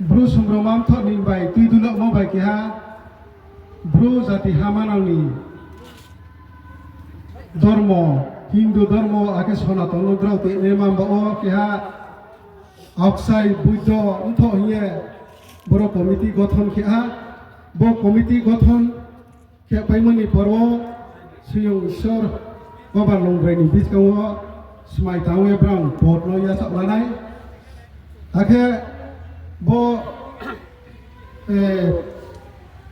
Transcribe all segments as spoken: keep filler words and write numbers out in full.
Bru sumroma mthoh ni bai tui dulamo bai keha Bru jati ha manang ni dormo, Hindu dormo akhe Sonaton no drao tui ni mamba wo keha Aksai Boido mthoh hing ye boro committee gothon khe ha. Bo committee gothon khe paimo ni por wo Siyong Isor Babalongrai ni buskang wo smai tang ye brang pod no yachaoh lanai. Akhe bo, eh,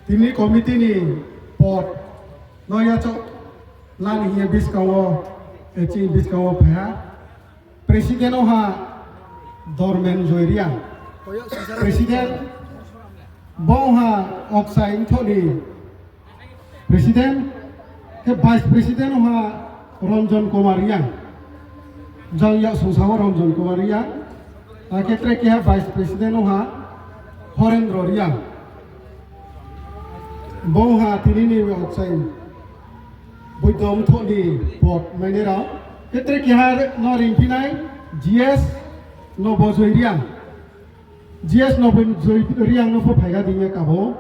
tini committee ni pod no yachaoh lani hing ye buskang wo, eh, chini buskang wo phai ha. President ong ha Dormen Joy Reang. President, bo ong ha Aksai mthoh ni President, khe Vice President ong ha Ranjan Kumar Reang. Jang yak songsa wo Ranjan Kumar Reang. Akhe tre keha Vice President ong ha Horendra Reang. Bo ong ha tini ni Aksai Boido mthoh ni pod mainai rao. Khe tre keha no ringphi nai G S Nobojoi Reang. G S Nobojoi Reang no pho phaiga di hing ye kabo.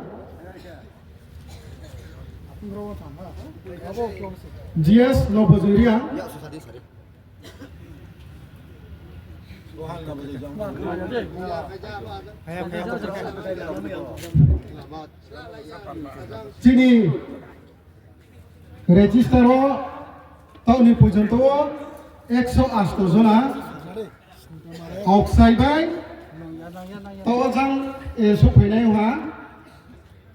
G S Nobojoi Reang. Chini register wo taoh ni porjonto wo ekso asto jona Aksai bai taoh jang, eh, souhphainai ha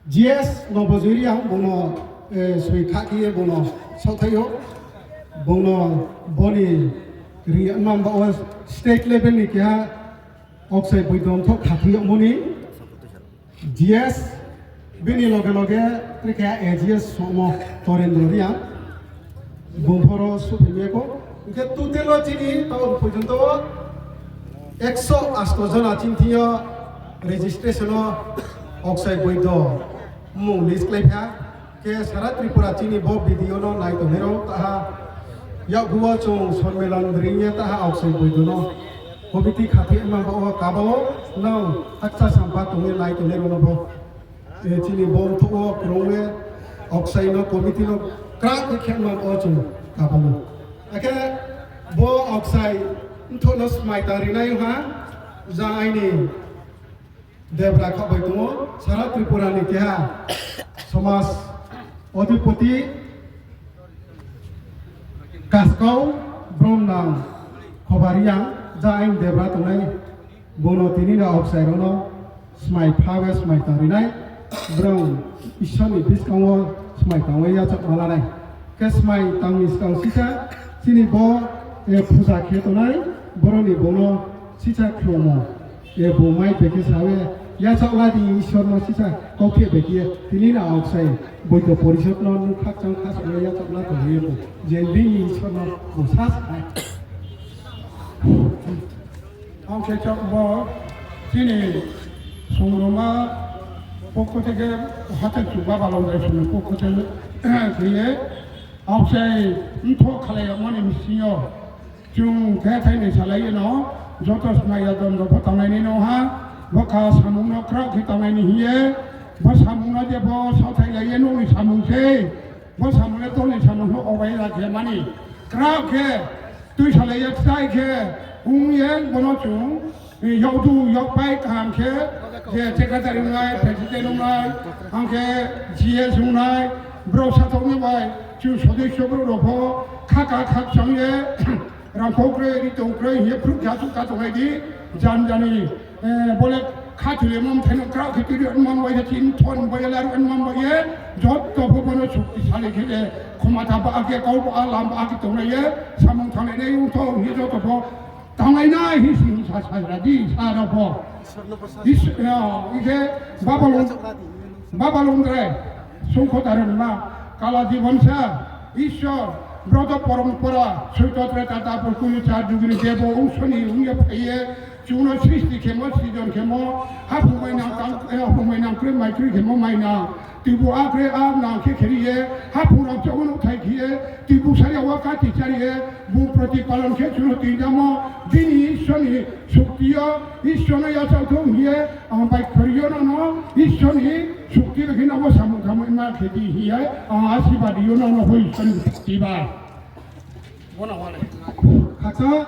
G S Nobojoi Reang bung no, eh, soi kha khe ye bung no saohthaih ou. Bung no bo ni ri namba wo state level ni keha Aksai Boido mthoh khathoi yagmo ni G S, bini loge loge tre keha A G S somo Torendra Reang, bung pho ro souhphai mi ya khou. Hing khe total wo chini taoh porjonto ekso asto jona chini thing yo registration wo Aksai Boido mmung list kláiphi ha. Khe sara Tripura chini bo video no nai tongnai rao taha yakgu wo chung sonmilon ring ye taha Aksai Boido no committee khathoi ma ba wo kaba wo nang hakcha sampha tong ye nai tongnai rao no bo, eh, chini bo mthoh wo krung ye Aksai no committee no krak khe khe ma ba wo chung kaba no. Akhe bo Aksai mthoh no smai tang rinai ha, jang aini Debra khaoh bai tong ou, sara Tripura ni keha somaj odhipoti, kaskau, bromnang, Khoba Reang, jang aini Debra tongnai, bung no tini ni Aksai rao no smai pha ye smai tang rinai, brao Isor ni buskang wo smai tang ye yachaoh ma lanai. Khe smai tang ni skang sisa, chini bo, eh, puja khe tongnai, boro ni bung no sisa khlomo, eh, bung mai bai khe sa ye, yachaoh la di Isor no sisa kautheh bai khe ye, tini ni Aksai Boido Porishod no nung khakchang khasaoh ye yachaoh la tong ye bung, je bini Isor no bung sa sa nai. Ang khe chak bo chini songrongma pokho theke, hate chuba balong dai songni pokho theke, khe ye, Aksai mthoh khalai yagmo ni bsing yo, chung khe thai ni salai ye no, joto smai ya don rao pho tangnai ni no ha, bo kha samung no kraoh khe tangnai ni hing ye, bo samung no je bo saohthailai ye nouh ni samung se, bo samung le dol ni samung pho obai la khe mani, kraoh khe, tuisalai ye chai khe, ong ye bono chung, eh, yakdu yakpai kaham khe, je secretary ongnai, president ongnai, ang khe G S ongnai, brao sathao ni bai, chung sodosyo brouh rao pho, khaka khakchang ye, rangkhou kroi, ritong kroi hing ye phruh khe achouh ka tongnai di, jan jani, eh, bo le khathoi ye mom thai no kraoh khe tui ri man bai ye, chini thon bai ye, laruh man bai ye, joto pho bono sukti salai khe le, khomata ba khe, kau ba, lam ba khe tonglai ye, samung thanglai nai ong tho hing ye joto pho tanglai nai hing si hing sa sa ra di, sa rao pho. Is-, ya, ike, Babalong, Babalongrai, Songkho Darenma, Kala Jibon sa, Isor, Broto Porompora, Soito Treta Dapor Kuli Char Jugini Debo, Ungsoni, Ungya Phaiye, Chung no sristi khemo, srijon khemo, haphung mainang, haphung mainang kroi, mai kroi khemo mainang. Tuibu a kroi, a nang khe kheri ye, haphung rao chouh no thai khe ye, tuibu sari ya wa kati chari ye, bung protipalon khe chung no tuijamo, bini Isor ni sukti yo, Isor no yachaoh thou hing ye, ang bai khori yo no no, Isor ni sukti bai khe no bo samung khamai ma khe di hing ye, ang asibadi yo no no hoi Isor ni sukti bai. Khakchang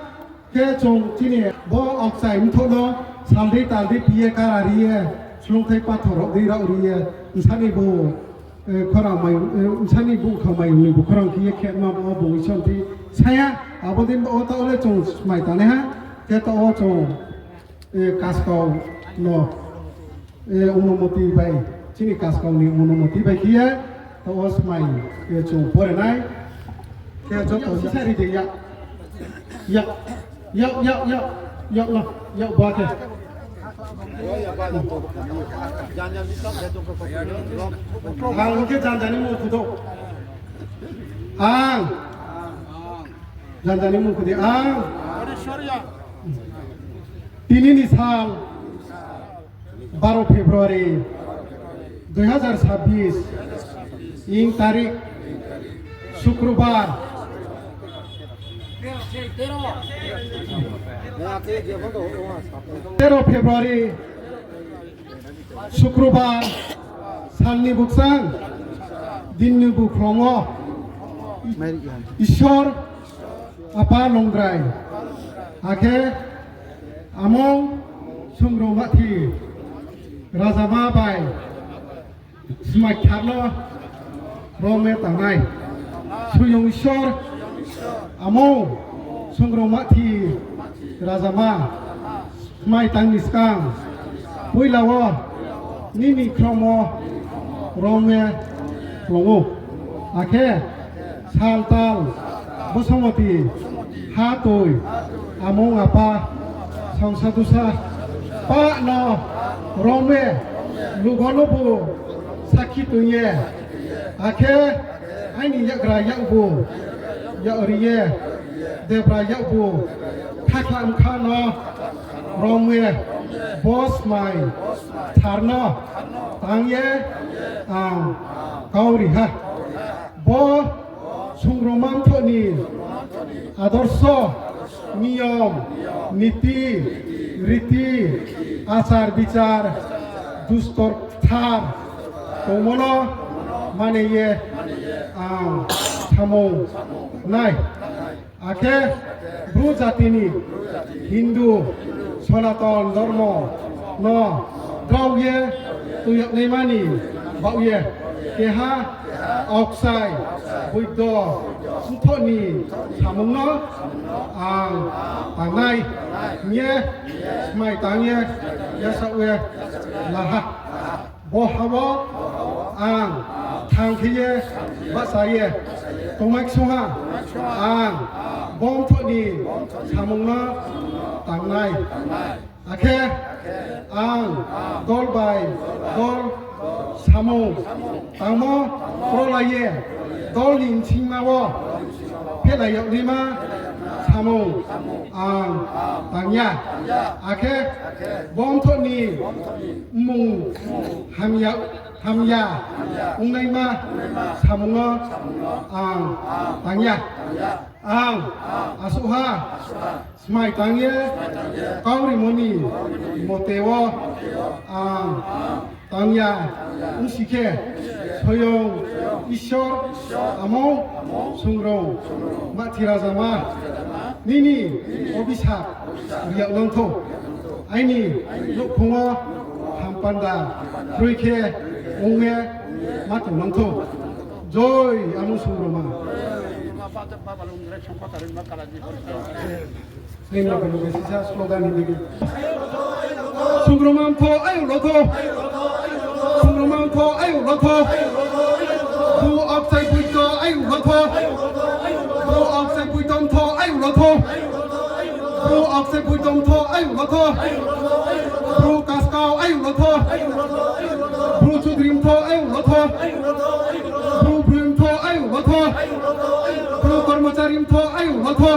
khe chung chini bo aokchai mthoh no saldei taldei pi ye kara ri ye, slungthai pathor rao dei rao ri ye, bsa ni bo, eh, khorang mai, eh, bsa ni bukha mai ni bo khorang khe ye khema bo bung Isor thi saya, abo dei bo taoh le chung smai tangnai ha, khe taoh wo chung, eh, kaskau no, eh, Onumoti bai, chini kaskau ni Onumoti bai khe ye, taoh wo smai, eh, chung pore nai. Khe joto sisa ri de ya. Ya, ya, ya, ya, ya, ya, ya, ba khe. Ang khe janja ni mung khudo. Ang. Janja ni mung khudo. Ang. Tini ni sal, baro February, dui hazar sabbish, ing tarik, Sukrobar, tero February, Sukrobar, sal ni bukchang, din ni bukhrong wo, Isor, Apa Longdrai, akhe among Sungrung Mathi Rajama bai smai kthar no rom ye tangnai. Soyong Isor, among Sungrung Mathi Rajama smai tang ni skang, poila wo nini khrom wo rom ye tlong ou. Akhe sal tal, bosomoti, ha toi, among apa, songsa dusa, pah no rom ye, lugo no bu sakhi toing ye, akhe aini yakgra yakbu, yak ri ye, debra yakbu, khakhla mkha no rom ye, bo smai kthar no tang ye ang kau ri ha. Bo Sungrungma Mthoh ni adorso, niyom, niti, riti, achar bichar, dustor kthar tongmo no mane ye ang samung nai. Akhe Bru jati ni Hindu Sonaton dormo no drao ye tui yagnaima ni baoh ye keha aokchai boido mthoh ni samung no ang tangnai hing ye smai tang ye yasaoh ye la ha. Bo ha wo ang thang khe ye bahcha ye tongmai ksung ha, ang bo mthoh ni samung no tangnai. Akhe ang dol bai dol samung tangmo krolai ye dol ni bsingma wo phehlai yagnaima samung ang tang ya. Akhe bo mthoh ni mmung hamya, hamya ongnaima samung no ang tang ya. Ang asuh ha smai tang ye kaurimo ni mote wo ang tang ya ongsi khe, soyong Isor among Sungrung Mathi Rajama nini obisap ri yag nang thou. Aini nouhkhong wo hampanda kroi khe ong ye ma tong nang thou. Joi amung Sungrungma. Nini loge loge sisa slogan ni digi. Sungrungma Mthoh ayong lotho. Sungrungma Mthoh ayong lotho. Bru aokchai boido ayong lotho. Bru aokchai boido mthoh ayong lotho. Bru aokchai boido mthoh ayong lotho. Bru kaskau ayong lotho. Bru chudri mthoh ayong lotho. Bru broi mthoh ayong lotho. Bru kormochari mthoh ayong lotho.